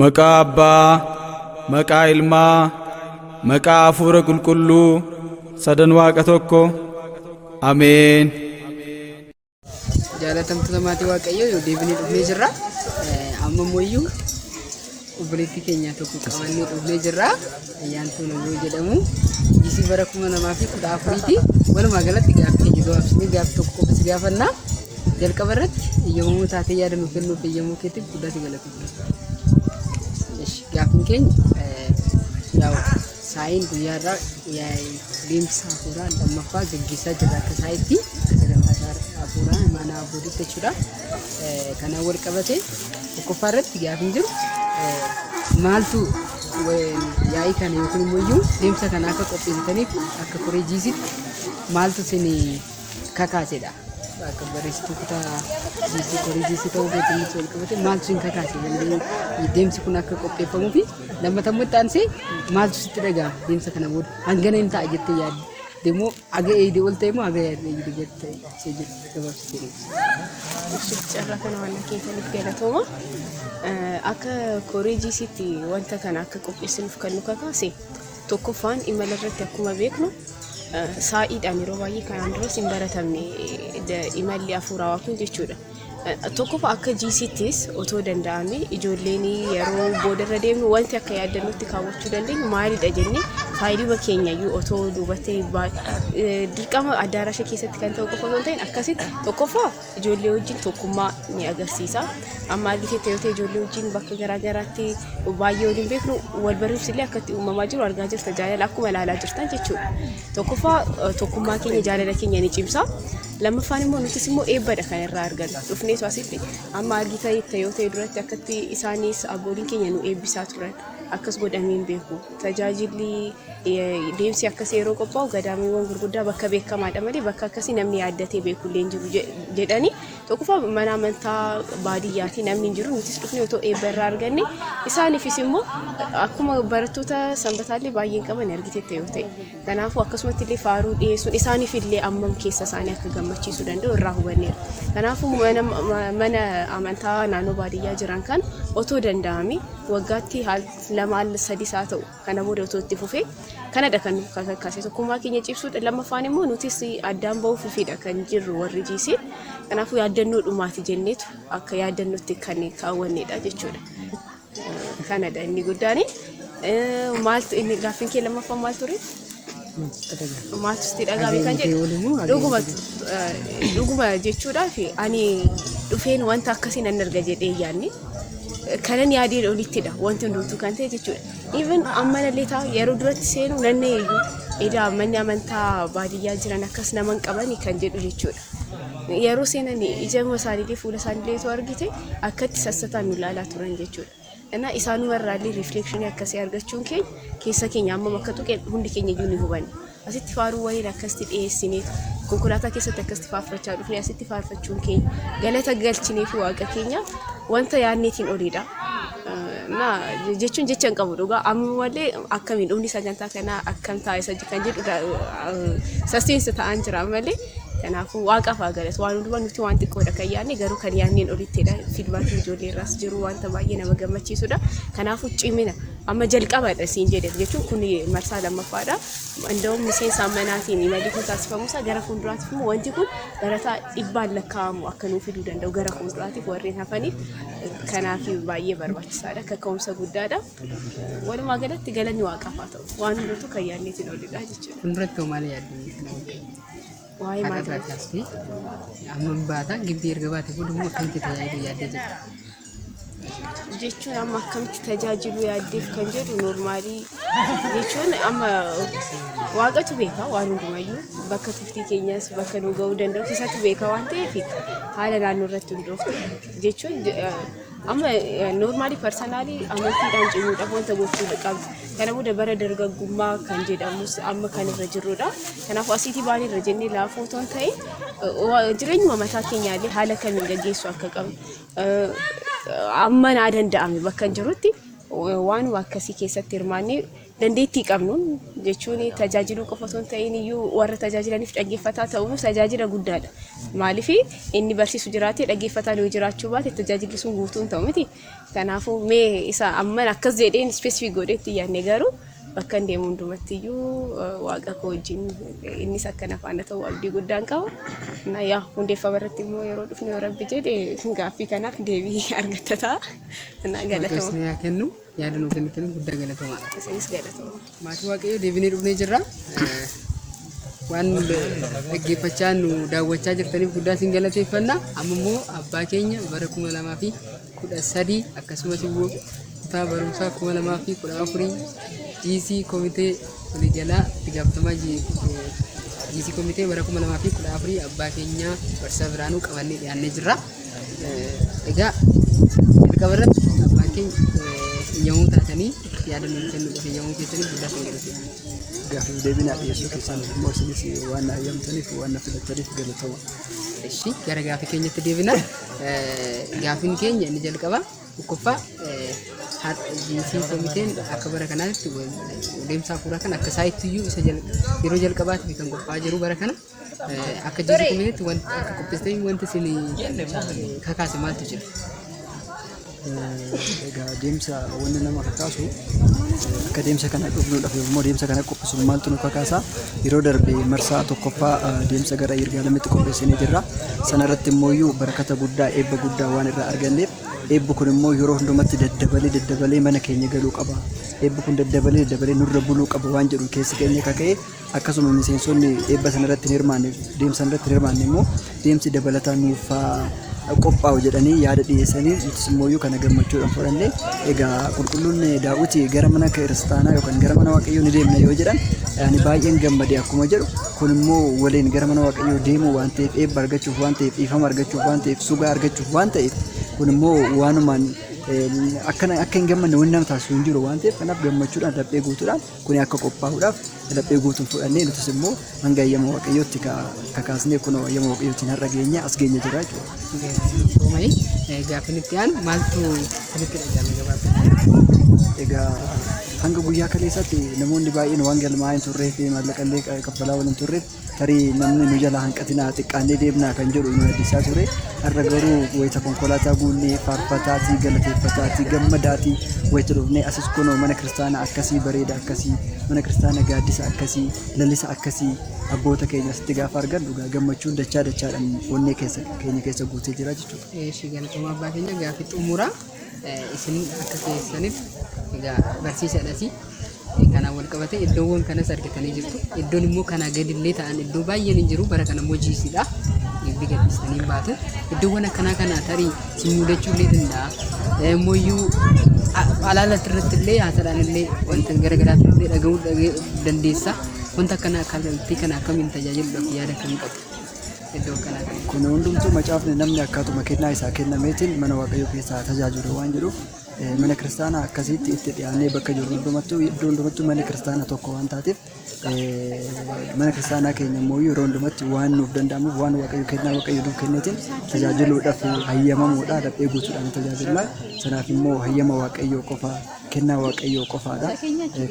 Maqaa Abbaa, maqaa Ilmaa, maqaa Hafuura Qulqulluu, sadan Waaqa tokko. Ameen. Jaalatamtoota maatii Waaqayyoo yoo deebinee dhufnee jirra. Amma immoo iyyuu obboleettii keenya tokko qabannee dhufnee jirra. Ayyaantuu Nagoo jedhamu. Jisii bara 2014ti. Walumaa galatti gaaffii keenya gabaabsinee gaaffii tokko qofa si gaafanna. Jalqaba irratti eeyyamamuu taatee yaada nuuf kennuuf eeyyamuu keetiif guddaa si galateeffanna. Ishi, Gaaffiin keenya yaa'u saayiin guyyaa irraa yaa'ii deemsa hafuuraa lammaffaa gaggeessaa jirra akka saayitti akka sagantaa hafuuraa mana abbootiitti jechuudha. Kanaan wal qabate tokkoffaa irratti gaaffiin jiru maaltu yaa'ii kana yookiin immoo iyyuu deemsa kana akka qopheessitaniif akka koree jiisitti maaltu isin kakaasedha. Akka barreessituu kutaa jiisii koree jiisii ta'uu keetiin wal qabate maaltu isin kakaase deemsi kun akka qopheeffamuu fi lammata immoo itti aansee maaltu sitti dhaga'ama deemsa kana booda hangana hin ta'a jettee yaadde deemoo haga eeyidee ol ta'e moo haga eeyidee gad ta'e ishee jedhu gabaabsitee deebisi. Ishi carraa kana waan na kennitaniif galatooma. Akka koree jiisiitti wanta kana akka qopheessinuuf kan nu kakaase tokkoffaan imala irratti akkuma beeknu saa'iidhaan yeroo baay'ee kanaan duras hin baratamne imalli hafuurawaa kun jechuudha. Tokkoffaa akka GCttis otoo danda'ame ijoolleen yeroo boodarra deemnu wanti akka yaadannootti kaawwachuu dandeenyu maalidha jennee faayiluma keenya iyyuu otoo duubatti dirqama addaaraasha keessatti kan ta'u qofa osoo hin ta'in akkasitti tokkoffaa ijoollee wajjin tokkummaa ni agarsiisa. Amma argiteetta yoo ta'e ijoollee wajjin bakka garaa garaatti baay'ee waliin beeknu wal barumsi illee akkatti uumamaa jiru argaa jirta jaalala akkuma ilaalaa jirtan jechuudha. Tokkoffaa tokkummaa keenya jaalala keenya ni cimsa. Lammaffaan immoo nutis immoo eebbadha kan irraa argannu. Dhufneetu asitti amma argiteetta yoo ta'e duratti akkatti isaanis abbooliin keenya nu eebbisaa turan. Akkas godhamee hin beeku. Tajaajilli deemsi akkasii yeroo qophaa'u gadaamiiwwan gurguddaa bakka beekamaadha malee bakka akkasii namni yaaddatee beeku illee hin jiru jedhanii tokkoffaa mana amantaa baadiyyaati namni hin jiru nutis dhufnee otoo eebba irraa arganne isaaniifis immoo akkuma barattoota sanbataallee baay'een qaban argiteetta yoo ta'e kanaafuu akkasumatti illee faaruu dhiyeessuun isaaniif illee ammam keessa isaanii akka gammachiisuu danda'u irraa hubanneera. Kanaafuu mana amantaa naannoo baadiyyaa jiran kan otoo danda'ame waggaatti lama al sadis haa ta'u kana booda otoo itti fufee kanadha kan nu kakaase tokkummaa keenya cimsuudha lammaffaan immoo nutis addaan bahuufidha kan jirru warri jiisii kanaafuu yaaddannoo dhumaati jenneetu akka yaaddannootti kan kaawwannedha jechuudha. Kanadha inni guddaan. Maaltu inni gaaffiin kee lammaffaan maal ture? Maaltu sitti dhaga'ame kan jedhu dhuguma dhuguma jechuudhaaf ani dhufeen wanta akkasii nan arga jedhee yaadne kanan yaadeen olittidha wanti hundumtuu kan ta'e jechuudha. Even ammanallee ta'a yeroo duratti seenu nan eeyyuu edaa manni amantaa baadiyyaa jiran akkas naman qabani kan jedhu jechuudha. Yeroo seenan ija isaaniillee fuula isaaniillee otoo argite akkatti sassataan nu ilaalaa turan jechuudha. Innaa isaanuma irraallee rifleekshinii akkasii argachuun keenya keessa keenya hammam akka tuqe hundi keenya iyyuu ni hubanna. Asitti faaruu waliin akkasitti dhiyeessineetu konkolaataa keessatti akkasitti faarfachaa dhufne asitti faarfachuun keenya galata galchinee fi waaqa keenya wanta yaadneetiin oliidha. Na jechuun jecha hin qabu dhugaa ammallee akkamiin dhumni sagantaa kanaa akkam ta'a isa kan jedhu sasteensa ta'an jira ammallee. Kanaafuu waaqaaf haa galatu. Waan hundumaa nuti waan xiqqoodha kan yaadne garuu kan yaadneen olittidha. Fiidbaakiin ijoollee irraas jiru wanta baay'ee nama gammachiisudha. Kanaafuu cimina amma jalqabadha siin jedhe jechuun kun marsaa lammaffaadha. Inda'uun miseensa manaatiin imalli kun taasifamuusaa gara fuulduraatiif immoo wanti kun barataa dhibbaan lakkaa'amu akka nuu fiduu danda'u gara fuulduraatiif warreen hafaniif kanaaf baay'ee barbaachisaadha. Kaka'umsa guddaadha. Walumaa galatti galanni waaqaaf haa ta'u. Waan hundumtuu kan yaadneetiin olidha jechuudha. Fuulduratti hoo maal yaaddu? Waa'ee Har'a irraa maatii kaastee amma baata gibbii erga baate booda immoo akkamitti tajaajiluu yaaddee jirta? Jechuun amma akkamitti tajaajiluu yaaddeef kan jedhu noormaalii jechuun amma waaqatu beeka waan hundumayyuu bakka turtii keenyas bakka nu ga'uu danda'u isatu beeka waan ta'eef haala naannoo irratti hundoofte jechuun amma noormaalii parsanaalii amantiidhaan cimuudhaaf wanta gochuu qabdu. Kana booda bara dargaggummaa kan jedhamus amma kan irra jirrudha. Kanaafuu asiitii baanee irra jennee laafoo otoo hin ta'in jireenyuma mataa keenyaallee haala kamiin gaggeessuu akka qabnu amma naa danda'ame bakka hin jirutti Waanuma akkasii keessatti hirmaannee dandeettii qabnuun jechuun tajaajiluu qofa osoo hin ta'in iyyuu warra tajaajilaniif dhaggeeffataa ta'uun tajaajila guddaadha. Maaliif inni barsiisu jiraatee dhaggeeffataan yoo jiraachuu baate tajaajilli sun guutuu hin ta'u miti. Kanaafuu mee isa amman akkas jedheen specific godhee itti yaadne garuu bakka hin deemu hundumatti iyyuu waaqa koo wajjin innis akka na faana ta'u abdii guddaan qaba. Na yaa hundeeffama irratti immoo yeroo dhufnu yoo rabbi jedhe gaaffii kanaaf deebii argatta ta'a. Na Waaqayyo galatoma. isin haa kennu yaada nuu kennitaniif guddaa galatoomaa. Isinis galatoma. Maatii Waaqayyoo deebinee dhufnee jirra. Waan nu dhaggeeffachaa nu daawwachaa jirtaniif guddaa isin galateeffanna. Amma immoo abbaa keenya bara 2013 akkasumas immoo kutaa barumsaa 2014 GC komitee waliigalaa itti gaafatamaa GC komitee bara 2014 abbaa keenya Barsiisaa Biraanuu qabannee dhiyaannee jirra. Egaa jalqaba irratti abbaan keenya eeyyamuu taatanii yaada nuuf kennuudhaaf eeyyamuu keessaniif guddaa isin galateeffanna. Gaaffiif deebii naa dhiyeessuu keessaniif immoo isinis waan na hayyamtaniif waan na filattaniif galatoomaa. Eshi gara gaaffii keenyatti deebina. Gaaffiin keenya inni jalqabaa tokkoffaa GC komiteen akka bara kanaatti deemsa hafuuraa kan akka saayitti isa yeroo jalqabaatiif kan qophaa'aa jiru bara kana. Akka GC komiteetti wanti akka qopheessitanii wanti isin kakaase maaltu jira? Egaa deemsa wanni nama kakaasu akka deemsa kana dhufnuudhaaf immoo deemsa kana qopheessuuf maaltu nu kakaasa? Yeroo darbe marsaa tokkoffaa deemsa gara Yirgaalamitti qopheessinee jirra. Sana irratti immoo barakata guddaa eebba guddaa waan irraa arganneef eebbi kun immoo yeroo hundumatti daddabalee daddabalee mana keenya galuu qaba. Eebbi kun daddabalee daddabalee nurra buluu qaba waan jedhu keessi keenya kaka'ee akkasuma miseensonni eebba sana irratti hin hirmaanne deemsa sana irratti hin hirmaanne immoo deemsi dabalataa nuuf haa qophaa'u jedhanii yaada dhiyeessanii nutis immoo kana gammachuudhaan fudhanne. Egaa qulqulluun Daawit gara mana kiristaanaa yookaan gara mana Waaqayyoo ni deemna yoo jedhan ani baay'een gammade akkuma jedhu kun immoo waliin gara mana Waaqayyoo deemuu waan ta'eef eebba argachuuf waan ta'eef dhiifama argachuuf waan ta'eef sugaa argachuuf waan ta'eef kun immoo waanumaan akkana akka hin gammanne wanni nama taasisu hin jiru waan ta'eef kanaaf gammachuudhaan laphee guutuudhaan kuni akka qophaa'uudhaaf laphee guutuun fudhannee nutis immoo hanga eeyyama Waaqayyootti kakaasnee kunoo eeyyama Waaqayyootiin har'a geenye as geenye jira jechuudha. Galatoomai. Gaaffiin itti aanu maaltu isinitti dhaga'ame gabaabinaan? Egaa hanga guyyaa kaleessaatti namoonni baay'een waan galmaa'aa hin turreef maallaqa illee kaffalaa waan hin turreef tarii namni nu jalaa hanqatinaa xiqqaannee deemnaa kan jedhu nu yaaddessaa ture. Har'a garuu wayita konkolaataa guunnee faarfataatii, galateeffataatii, gammadaatii wayita dhufnee asis kunoo mana kiristaanaa akkasii bareeda akkasii, mana kiristaanaa gaaddisa akkasii, lalisa akkasii abboota keenya asitti gaafa argannu egaa gammachuun dachaa dachaadhaan onnee keessa keenya keessa guutee jira jechuudha. Eeshi galatoomaa abbaa keenya gaaffii xumuraa isin akka keessaniif egaa barsiisaadhasi. Kanaan wal qabatee iddoowwan kanas argatanii jirtu. Iddoon immoo kanaa gadillee ta'an iddoo baay'een hin jiru. Bara kana immoo jiisidha. Eebbi gadhiistanii hin baatu. Iddoowwan akkanaa kana tarii si mudachuu illee danda'a. Immoo iyyuu alaalatti irratti illee haasaadhaan illee wanta gara garaatti illee dhaga'uu dandeessa. Wanta akkanaa kallattii kana akkamiin tajaajiluudhaaf yaada akkamii qabdu? Iddoo akkanaa kana. Kun hundumtuu macaafni namni akkaatuma kennaa isaa kennameetiin mana Waaqayyoo keessaa tajaajilu waan jedhuuf Mana kiristaanaa akkasiitti itti dhiyaannee bakka jirru hundumattuu iddoo hundumattuu manni kiristaanaa tokko waan taateef mana kiristaanaa keenya immoo yeroo hundumatti waan nuuf danda'amuuf waan Waaqayyo kennaa Waaqayyo nuuf kenneetiin tajaajiluudhaaf hayyamamuudha laphee guutuudhaan tajaajilla. Sanaaf immoo hayyama Waaqayyoo qofa kennaa Waaqayyoo qofaadha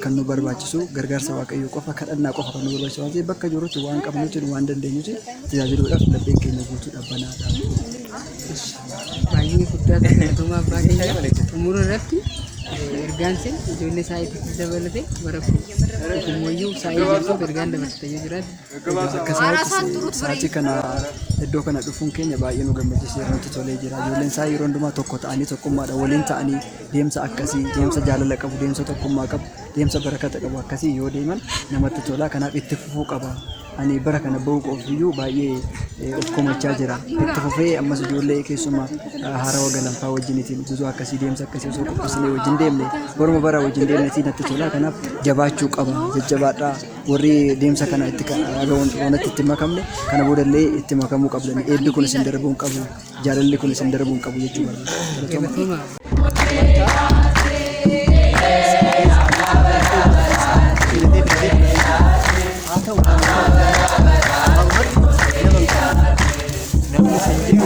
kan nu barbaachisu gargaarsa Waaqayyoo qofa kadhannaa qofa kan nu barbaachisu waan ta'eef bakka jirrutti waan qabnutti waan dandeenyutti tajaajiluudhaaf lapheen keenya guutuudhaaf banaadha. Baay'ee guddaa galatoomaa abbaa keenya. Xumura irratti ergaan isin ijoollee saayitii dabalate bara kumooyyuu saayii jirtuuf ergaan dabarsite yoo jiraate. Egaa akka sa'aatti sa'aatii kana iddoo kana dhufuun keenya baay'ee nu gammachiiseera nutti tolee jira. Ijoolleen isaa yeroo hundumaa tokko ta'anii tokkummaadhaan waliin ta'anii deemsa akkasii deemsa jaalala qabu deemsa tokkummaa qabu deemsa barakata qabu akkasii yoo deeman namatti tola. Kanaaf itti fufuu qaba. Ani bara kana ba'uu koofiyyuu baay'ee of komachaa jira. Itti fufee ammas ijoollee keessumaa haarawa galanfaa wajjinitiin guzoo akkasii deemsa akkasii osoo qopheessinee wajjin deemne baruma bara wajjin deemnetii natti tola. Kanaaf jabaachuu qaba. Jajjabaadhaa warri deemsa kana itti wanatti itti makamne kana boodallee itti makamuu qabdani. Eebbi kun isin darbuu hin qabu. Jaalalli kun isin darbuu hin qabu jechuu barbaada. Galatoomaa. Namni san jiru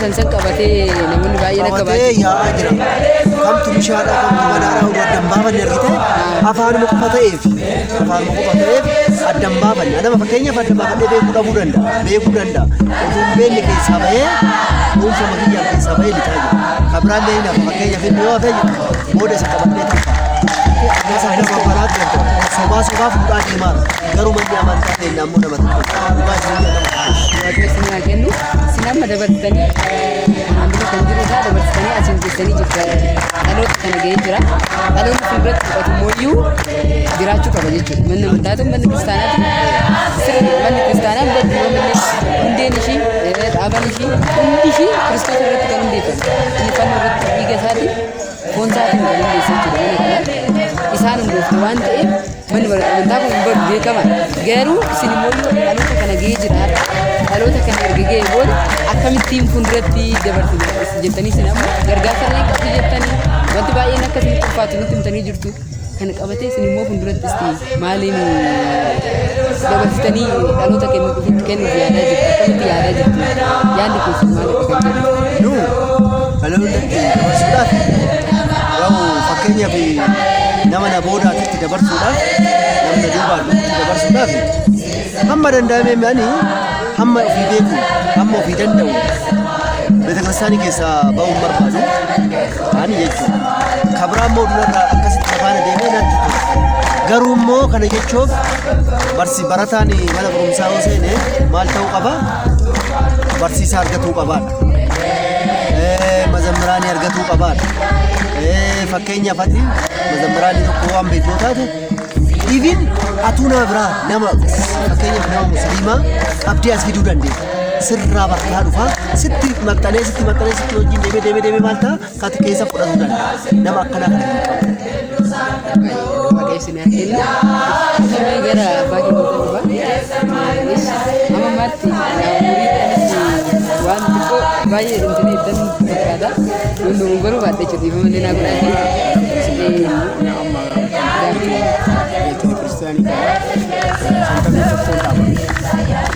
keessan san qabatee namoonni baay'een akka Qabatee baay'ee yaa'aa jira. Kamtu bishaadha, kamtu madaadha, oduu adda hin baafanne argite afaanuma qofa ta'eef afaanuma qofa ta'eef adda hin baafanne. Nama fakkeenyaaf adda baafadhee beekuu dhabuu danda'a. Beekuu danda'a. Oduu hin beekne keessaa bahee dhuunfama kiyyaan keessaa bahee lixaa jira. Kan biraallee hin hafa fakkeenyaaf inni yoo hafe jira booda isa qabadhee ta'a. Nama baraatti sobaa sobaa fuudhaa deemaara. Garuu manni amantaa keenya ammoo nama tokko. Dhugaa isin nama tokko. Waaqayyo isin haa kennu. Isin amma dabarsitanii kanaan dura kan jiru irraa dabarsitanii asiin geessanii jirtu. Dhaloota kana ga'ee jira. Dhaloonni fuulduratti fudhatu immoo jiraachuu qaba jechuudha. Manni amantaatu manni kiristaanaatu sirri manni kiristaanaa baddu yoo malee hundeen ishii dhaaban ishii hundi ishii Kiristoos irratti kan hundeeffame. Inni fannoo irratti dhiiga isaatiin foon isaatiin kan hundeesse jechuudha mana kana. Isaan hundoofte waan ta'eef manni amantaa kun hin badu beekamaadha. Garuu isin immoo dhaloota kana ga'ee jira har'a. Dhaloota kana erga ga'ee booda akkamittiin fuulduratti dabarsitu jettanii isin amma gargaarsa illee qabdu jettanii wanti baay'een akka isinitti ulfaatu nutti himtanii jirtu. Kana qabatee isin immoo fuulduratti maaliin dabarsitanii dhaloota kennuuf yaadaa jirtu? Akkamitti yaadaa jirtu? Yaadni keessan maalidha kan jedhu? Nu dhalootatti dabarsuudhaaf yaa'u fakkeenyaaf nama na boodaatitti dabarsuudhaaf namna duubaan dhufutti dabarsuudhaaf hamma danda'ame ani hamma ofii beeku hamma ofii danda'u beetakiristaanii keessaa ba'uun barbaadu ani jechuudha. Kabraa immoo durarraa akkasitti afaana deemee natti tola. Garuu immoo kana jechuuf barsi barataan mana barumsaa yoo seene maal ta'uu qaba? Barsiisaa argatuu qabaadha. Mazammiraanii argatuu qabaadha. Fakkeenyaaf ati mazammiraanii tokko waan beektu yoo taate even atuu nama biraa nama fakkeenyaaf nama musliimaa qabdee as fiduu dandeessa. Sirraa bartaa dhufaa sitti maxxanee sitti maxxanee sitti wajjin deemee deemee deemee maal ta'a kati keessa fudhatuu danda'a. Nama akkanaa kana hin qabu. Waaqayyo isin haa kennu. Mee gara abbaa keenyatti dhufa. Amma ammaatti umuriidhaanis waan xiqqoo baay'ee intini iddan fakkaata. Yoon dogongoruu baadhe jechuudha dhiifama malee naa godhaati. Amma Gaaffii beekni kiristaanii kana 51 dhaabame.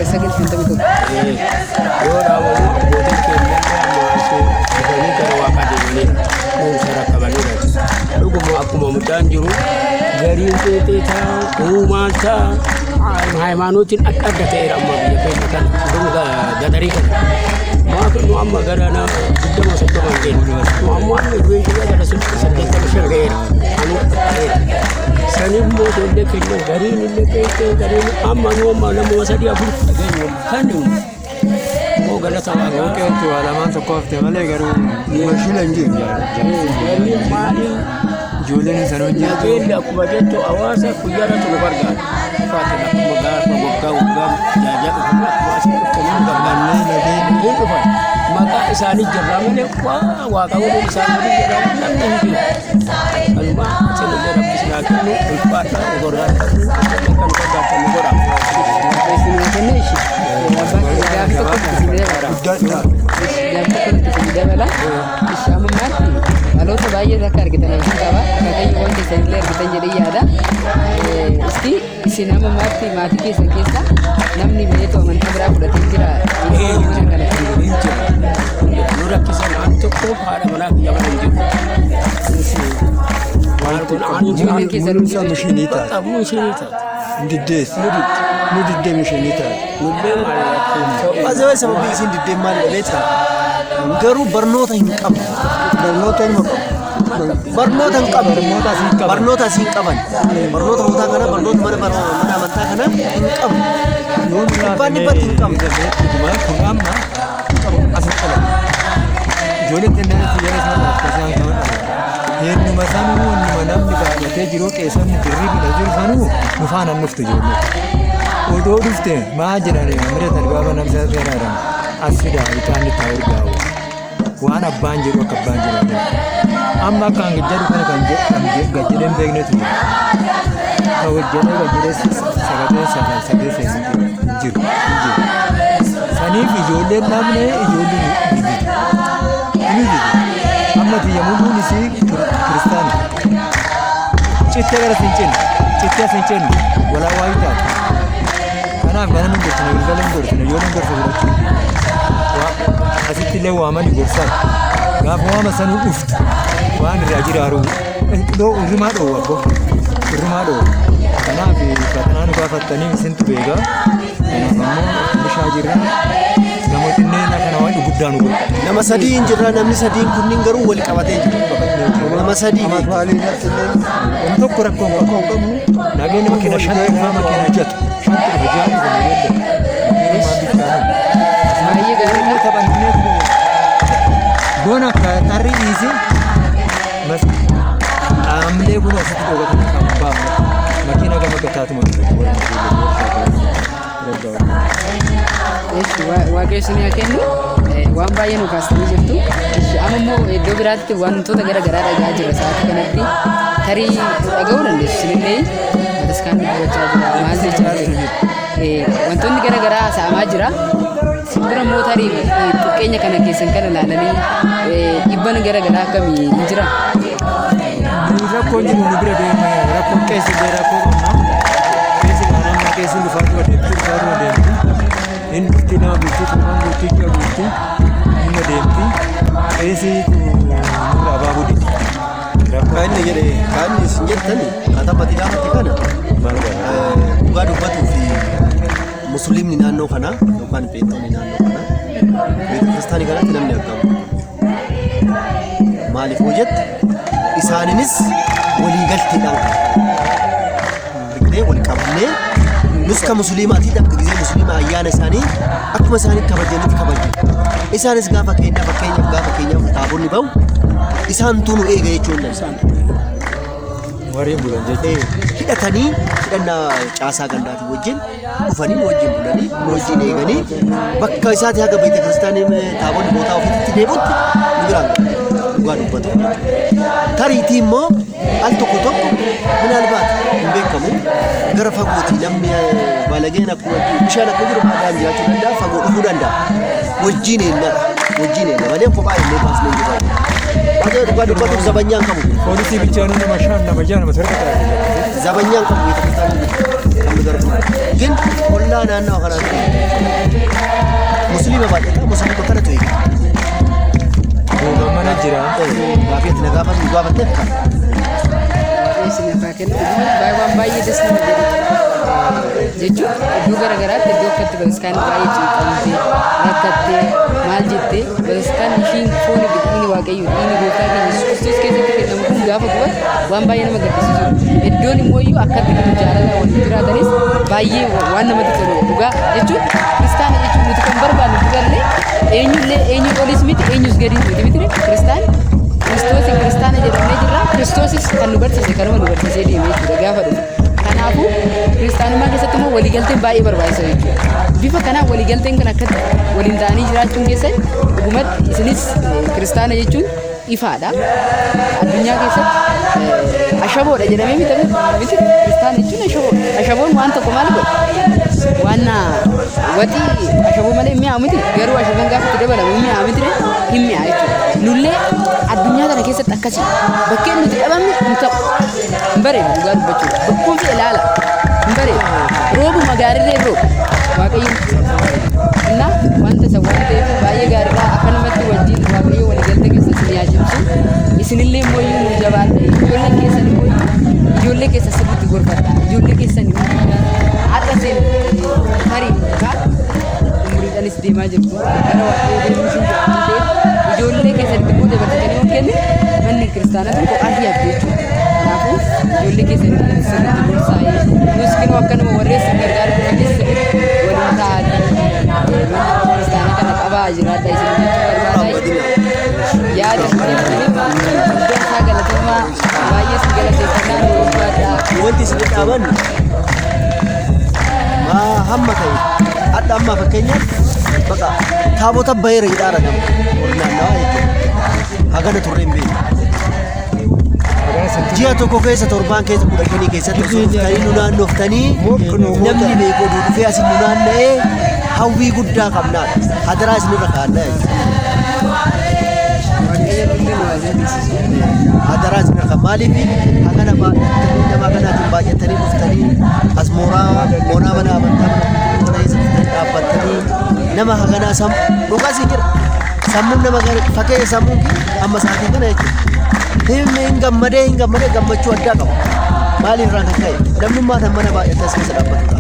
1951. Yoo dhaabamu abbootiin keenya amma asii dhufanii gara waaqaa deemanii barumsa rakkabaniidha. Dhuguma akkuma mucaan jiru gariin qeexee ta'a, uumaan ta'a, haaymaanootiin adda adda ta'eera amma biyya keenya kana dhuguma gadarii kana. Maaf nu amma gara na 20 30 hin geenye. Nu amma amma ijoolleen keenya gara 85 ga'eera. Anu ta'eera. Sanimmoo ijoollee keenya gariin illee qeexee gariin amma nu amma nama sadii afur dhageenyu kan immoo galata waaqaa. Qeetti waa lamaan tokko hafte malee garuu Mashina hin jiru. Wanni maaliin ijoolleen san hojjetu. Nageenya akkuma jettu hawaasa guyyaarratti nu gargaara. Faatina akkuma gaafa waggaa waggaa jaajaa dhufan akkuma asii dhuftanii nu gargaara. Hin dhufan. Maqaa isaanii jirraa malee waa waaqa waliin isaan waliin jirraa namni hin jiru. Kanuma isinillee rabbi isin haa kennu ulfaadha gorraa qabnu kan gargaartan nu godha. Waaqayyo isin haa kennu. Ishi abbaa keenya gaaffii tokko isin dabala. Guddaadha. Gaaffii tokko isin dabala. Ishi amma ammaatti dhaloota baay'ee akka argitan abdiin qaba. Akaakayyuuwwan keessan illee argitan jedhee yaada. Isti isin amma ammaatti maatii keessan keessa namni beektu amantaa biraa fudhatee jira. Mana kana kan jiru. Hin jiru. Nu rakkisan aan tokko haadha manaa kiyya mana hin jiru. Maal kun aan Ijoolleen keessan Mul'isa mishinii taate. Bakka mishinii taate. Diddees. Nu diddee mishinii taate. Nullee maal rakkoon. Azawaa sababii isin diddeen maal beektaa? Garuu barnoota hin qabu. Barnoota ilma qabu. Barnoota hin qabu. Barnoota asii hin qaban. Barnoota asii hin qaban. Barnoota mootaa kana barnoota mana mana amantaa kana hin qabu. Yoo nurraa Dhibbaan dhibbatti hin qabu. Dhugumaan kun amma asitti qalama. Ijoolleen xinnaatti yeroo isaan dhalatte isaan kan dhalate. Heennuma sanuu innuma namni baay'atee jiru qeessonni birrii bina jiru sanuu nu faana hin dhuftu ijoolleen. Odoo dhufte maa jedhanii mira gaafa namni sana jedhan as fidaa ixaanni itti haa urgaa'u. Waan abbaan jedhu akka abbaan jedhu haa jedhu. Amma akka an jedhu kana kan gad jedhee hin beeknetu jira. Kan gad jedhee gad jedhee sagatee sagal sadee seenu hin jiru hin jiru. Saniif ijoolleen dhabne ijoolleen nu didu. Nu didu. Amma tiyya muluun isii kiristaana. Cittee gara siin cinne cittee siin cinne walaa waayii taate. Kanaaf ganama hin gorsine galgala hin gorsine ijoolleen gorsa fudhachuu hin didu. Asitti illee waamani gorsan. Gaafa waama sanuu dhuftu waan irraa jiraaru irrumaa dhoowwa abbo. Irrumaa dhoowwa. Kanaaf fatanaa nu gaafattanii isintu beeka. Kanaaf ammoo bishaa jirra. Namoonni kana waan guddaa nu godha. Nama sadii hin jirra, namni sadiin kunniin garuu wal qabatee jiru. Nama sadii Nama tokko rakkoo hin qabu. Nageenya makiina shan dhufaa makiina jatu. Shan dhufa ja'a dhufa Baay'ee gaariidha. Taphannee bona tarrii dhiisi dhaamlee kun asitti dhogatanii kan baafne makiina gama gataatuma. Eeshi, Waaqayyo isin haa kennu. Waan baay'ee nu kaastanii jirtu. Eeshi, amma immoo iddoo biraatti wantoota gara garaa dhaga'aa jirra sa'aatii kanatti. Tarii dhaga'uu dandeessu isinillee bataskaanni gubachaa jira maal jechaa jira. Wantoonni gara garaa haasa'amaa jira. Simbira immoo tarii xiqqeenya kana keessan kana ilaalanii dhiibban gara garaa akkamii hin jira? Rakkoon jiru nu bira deema, rakkoon qeessi illee rakkoo qabna. Qeessi naannoo qeessi dhufaatuma deemti, dhufaatuma deemti. Inni dhufti nama bultii, torban bultii, ji'a bultii, inni deemti. Qeessi nurraa baabuu didi. Kan inni jedhe, kan inni isin jettani katabati gaafatti kana dhugaa dubbatuu fi musliimni naannoo kanaa yookaan pheenxoonni naannoo kanaa beeta kiristaanii kanatti namni argamu. Maaliif hoo jette, isaaninis walii galteedhaan argitee wal qabnee nus ka musliimaatii akka gisee musliima ayyaana isaanii akkuma isaanii kabajanitti kabajna. Isaanis gaafa keenya, fakkeenyaaf gaafa keenyaaf taabonni ba'u isaantu nu eega jechuun danda'u. Warreen bulan jechuudha. Hidhatanii hidhannaa caasaa gandaatii wajjin dhufanii nu wajjin bulanii nu wajjin eeganii bakka isaati haga beeta kiristaanii taabonni bootaa ofiitti deemutti nu biraan gahu. Dhugaa dubbatu. Tariitii immoo al tokko tokko minaalbaat hin beekamu gara fagootii namni balageen akkuma bishaan akkuma jiru baadhaan jiraachuu danda'a, fagoo dhufuu danda'a. Wajjin eennadha. Wajjin eenna malee kophaa illee baasnee hin jirru. Baay'ee dhugaa dubbatuuf zabanyaan qabu. Poolisii bichaanuu nama shan, nama ja'a, nama torba ta'a. Zabanyaan qabu beeta kiristaanii kan nu gargaaru. Gin ollaa naannawa kanaatti musliima baay'ata, musliima kanatu eega. Duuba mana jira. Gaafii ati na gaafatu gaafatteef kana. Waaqayyo isiniif haa kennu. Dhugumatti baay'ee waan baay'ee das nama jedhu jechuun iddoo gara garaatti iddoo akkatti bataskaanni baay'ee cinqamtee rakkattee maal jettee bataskaanni ishiin foon fi dhiigni Waaqayyo dhiigni gooftaa keenya Yesuus Kiristoos keessatti kennamu kun gaafa gubatu waan baay'ee nama gaddisiisudha. Iddoon immoo iyyuu akkatti nuti jaalala waliin jiraatanis baay'ee waan namatti toludha. Dhugaa jechuun kiristaana jechuun nuti kan barbaannu durallee eenyullee eenyu olis miti eenyus gadis miti miti kiristaani. Kiristoosiin kiristaana jedhamnee jirra. Kiristoosis kan nu barsiise kanuma nu barsiisee deeme jechuudha gaafa dhufu. Kanaafuu kiristaanummaa keessatti immoo waliigalteen baay'ee barbaachisa jechuudha. Bifa kanaan waliigalteen kan akkatti waliin ta'anii jiraachuun keessan dhugumatti isinis kiristaana jechuun ifaadha. Addunyaa keessatti ashaboodha jedhamee miti miti kiristaana jechuun ashaboodha. Ashaboon waan tokko maal godha? Waan waxii ashaboo malee hin mi'aawu miti, garuu ashaboon gaafa itti dabalamu hin mi'aawu miti, hin mi'aa jechuudha. Nullee addunyaa kana keessatti akkasii bakkeen nuti dhabamne hin ta'u. Hin bareedu dhugaa dubbachuudha. Bakkuun fi ilaala. Hin bareedu. Roobuma gaariirree roobu. Waaqayyo innaa wanta isa waan ta'eef baay'ee gaariidha. Akkanumatti wajjin Waaqayyo waliigaltee keessa isin yaa cimsu. Isinillee immoo iyyuu nu jabaadha. Ijoolleen keessan immoo iyyuu ijoollee keessa sirriitti gorfadha. Ijoollee keessan har'a isin tarii kaa umuriidhaanis deemaa jirtu. Gara Waaqayyoo deemuu isin jira waan ta'eef ijoollee keessanitti immoo dabarsitanii yoo kenne manni kiristaanaa kun kophaa ishee hafti jechuudha. Kanaafuu ijoollee keessanitti sirriitti gorsaa'ee nus kinoo akkanuma warri isin gargaaru dhufanis sirriitti waliin ta'anii mana kiristaanaa kana qabaa jiraadha isin jechuu barbaada. Yaada nu kennitaniif guddaa isaa galatoomaa, baay'ee isin galateeffannaa, nu ulfaadha. Wanti isin dhaaban maa hamma ta'e hadha amma fakkeenyaaf baqa taabota baheera jedhaara nama warri naannawaa jechuudha. Hagana turre hin beeku. Ji'a tokko keessa, torbaan keessa, 15 keessatti osoo dhuftanii nu naannoftanii namni beeku oduu dhufee asin nu naanna'ee hawwii guddaa qabnaadha. Hadaraa isinirra kaa'annaa jechuudha. Waaqayyo nullee nu haa dandeessisu. Hadaraa isinirra kaa'an. Maaliif hagana baay'attanii nama kanaatiin baay'atanii dhuftanii as mooraa moonaa mana amantaa mana qulqulluu kana keessa dhuftanii dhaabbattanii nama haganaa sam dhugaa isin jira. Sammuun nama fakkeenya sammuun kiyya amma sa'aatii kana jechuudha. Hin gammadee hin gammadee gammachuu addaa qaba. Maaliif irraan kan ka'e namnummaan hammana baay'atee as keessa dhaabbatudha.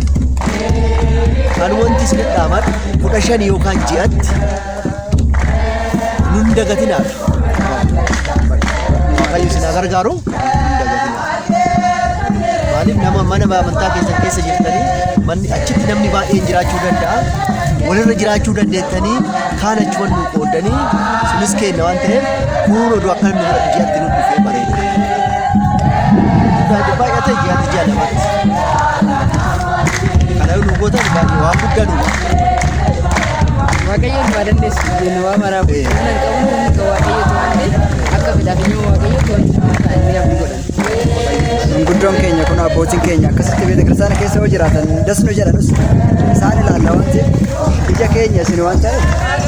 Kan wanti isin dhaaman 15 yookaan ji'atti nun dagatinaaf. Waaqayyo isin haa gargaaru nun dagatinaaf. Maaliif nama mana amantaa keessan keessa jirtanii manni achitti namni baay'een jiraachuu danda'a. Walirra jiraachuu dandeettanii kaan achuman nu qooddanii sunis kenna waan ta'eef kuun oduu akka namni bira ji'atti nu dhufee bareeda. Baay'ate ji'atti ji'a lamatti. Kana nu gootan baay'ee waan guddaa nu godha. Waaqayyoon waa dandeessu jenna waa maraaf humna hin qabnu humni kan Waaqayyooti waan ta'eef akka fedhaaf eeyyama Waaqayyootti wanti nu ta'a inni abdii godhanna. Manguddoon keenya kun abbootiin keenya akkasitti beeta kiristaana keessa yoo jiraatan das nu jedhanus isaan ilaalla waan ta'eef ija keenya isin waan ta'eef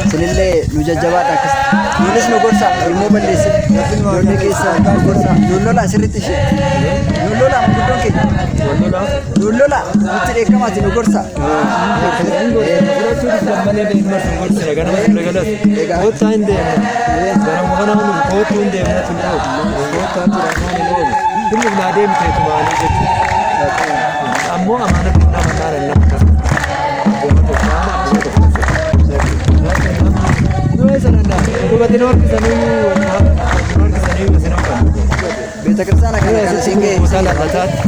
isinillee nu jajjabaadha akkasitti. Nuunis nu gorsa ilmoo balleessin ijoollee keessa nu gorsa nuun lolaa sirriitti ishee nuun lolaa manguddoon keenya nuun lolaa nutti dheekkamaati nu gorsa. Kottaa hin deemna. Garuma kana nu kottuu hin deemna tun oolu. Kottaa tura hin oolu. Inni naa deemtee tumaanii jechuudha. Ammoo amaanatti nama taana nama taana. Abbuma tokko abbuma tokko. Nu eessa danda'a? Dhugatti nu harkisanii nu harkisanii isin hojjannu. Beeta kiristaana kana kan isin ga'e Musaa lallataatti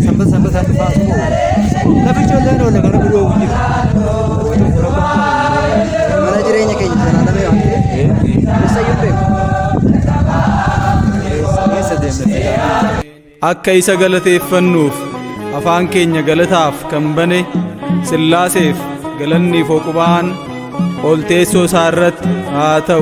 sanbata sanbataan dhufaa asuma oolu. Lafi ijoolleen oolle kana gudoo jiru. Mana jireenya keenya jalaalamee waan ta'eef eessayyuu hin beeku. Eessa deemna? Akka isa galateeffannuuf afaan keenya galataaf kan bane Sillaaseef galanni fooqubaan ol teessoo isaa irratti haa ta'u.